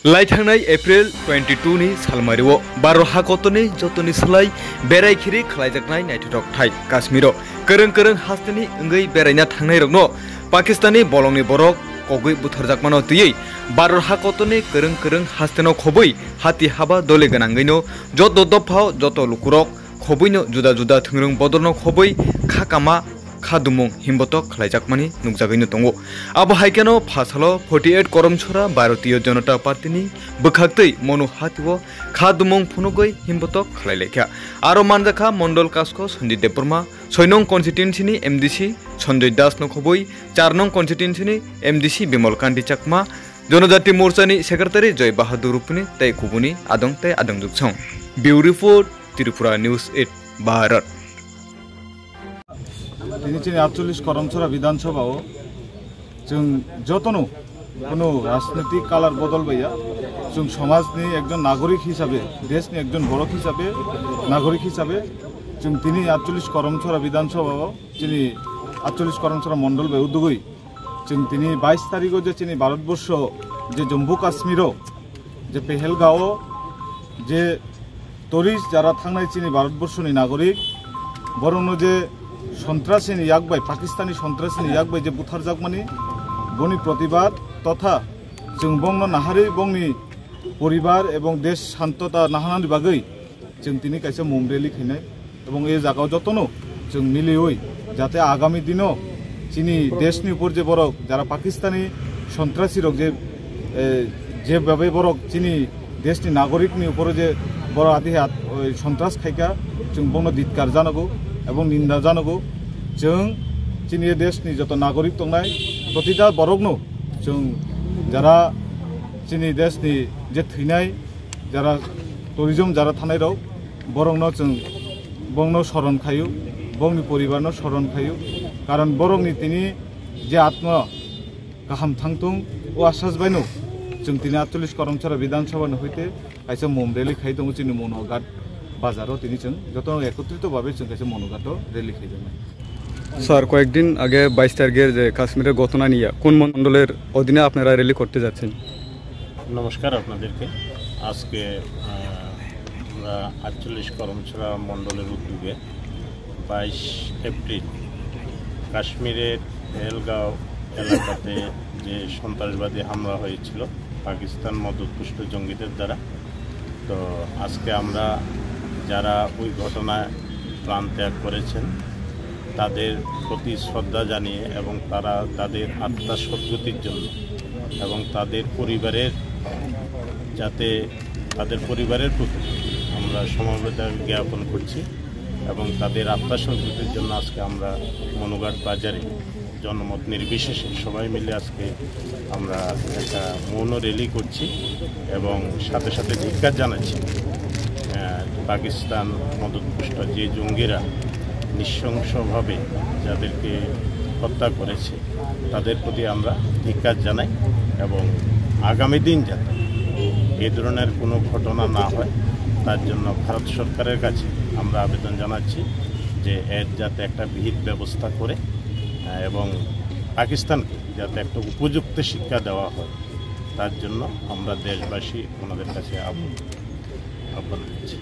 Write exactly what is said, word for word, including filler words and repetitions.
Lai thangnai April twenty-two ni salmario Bharot hakotorni jotoni slai berai khiri khlaijaknai naithothok thai Kashmiro kwrwng kwrwng hasteni wngwi beraina thangnairokno Pakistani bolongni borok kogwi butharjakmano twiwi Bharot hakotorni kwrwng kwrwng hasteno khobwi hati haba dole gwnangwino joto dophao joto lukurok khobwino juda juda thwngrwng bodolno khobwi kha kama kha dumung himbotok khlaijakmani nukjagwino tongo. Abo hai kheno phasalo forty eight Koromchora Bharatiya Janata Party ni bwkhaktwi Monu hatio kha dumung phunugwi himbotok khlailaikha. Aro manjakha Mondol Kasko Sanjay Debbarma, soi nong constituency ni M D C Sanjay Das no khobwi, char nong constituency ni M D C Bimal Kanti Chakma, Jonojati Morcha ni secretary Joy Bahadur Rupini tei kubuni adong tei adong juksong. Bureau Report, Tripura News eight Bharat. Tini chini atchollish Koromchora Bidhan Sabha o chwng jotono kuno rajnitik color bodol baiya, chwng somajni ekjon nagorik hisabe, deshni ekjon borok hisabe, nagorik hisabe chwng tini atchollish Koromchora Bidhan Sabha o chini atchollish Koromchora Mondol bai udugwi chwng tini bais tarikh o je chini Bharatborsho je Jammu Kashmir o je Pehelgao je tourist jara thangnai chini Bharatborsho ni nagorik, borokno je sontrasi ni yak bai, Pakistani sontrasi ni yak bai je butharjakmani, boni protibad totha chwng bongno naharwi bongni poribar ebong desh santota naharnani bagwi chwng tini kaisa mom rally khainai. Ebong e jagao jotono chwng miliwi jate agami dino chini deshni upor je borok jara Pakistani sontrasi rok je, eh, je babe borok chini deshni nagorik ni upor je borok ati hat, oi, sontras khaika, chwng bono ditkar janago ebong ninda janago. Chwng chini e deshni joto nagorik tongnai protita borokno chwng jara chini deshni je thwinai jara tourism jara thanai rok, borokno chwng bongno soron khaio, bongni poribarno soron khaio, karon borokni tini je atma kaham thangtung o asas baino chwng tini atchollish Koromchora Bidhan Sabha ni hoite kaisa mom rally khai tongo chini Monoghat bazaro tini chwng joto ekotritho bhabe chwng kaisa Monoghat o rally khai tongo. Sir, কয়েকদিন আগে বাইশ তারিখের যে কাশ্মীরের ঘটনা নিয়ে কোন মণ্ডলের অধীনে আপনারা র্যালি করতে যাচ্ছেন? নমস্কার আপনাদেরকে। আজকে, আহ, আমরা আটচল্লিশ করমছড়া মণ্ডলের উদ্যোগে বাইশ এপ্রিল কাশ্মীরের পহেলগাঁও এলাকাতে যে সন্ত্রাসবাদী হামলা হয়েছিল পাকিস্তান মদতপুষ্ট জঙ্গিদের দ্বারা, তো আজকে আমরা যারা ওই ঘটনায় প্রাণ ত্যাগ করেছেন, তাদের প্রতি শ্রদ্ধা জানিয়ে এবং তারা তাদের আত্মার সদ্গতির জন্য এবং তাদের পরিবারের যাতে, তাদের পরিবারের প্রতি আমরা সমবেদনা জ্ঞাপন করছি এবং তাদের আত্মার সদ্গতির জন্য আজকে আমরা মনুঘাট বাজারে জনমত নির্বিশেষে সবাই মিলে আজকে আমরা একটা মৌন র‍্যালি করছি এবং সাথে সাথে ধিক্কার জানাচ্ছি, আহ, পাকিস্তান মদতপুষ্ট যে জঙ্গিরা নৃশংসভাবে যাদেরকে হত্যা করেছে, তাদের প্রতি আমরা ধিক্কার জানাই এবং আগামী দিন যাতে এ ধরনের কোনো ঘটনা না হয়, তার জন্য ভারত সরকারের কাছে আমরা আবেদন জানাচ্ছি যে এর যাতে একটা বিহিত ব্যবস্থা করে, আহ, এবং পাকিস্তানকে যাতে একটা উপযুক্ত শিক্ষা দেওয়া হয়, তার জন্য আমরা দেশবাসী ওনাদের কাছে আহ্ব-, আহ্বান করছি।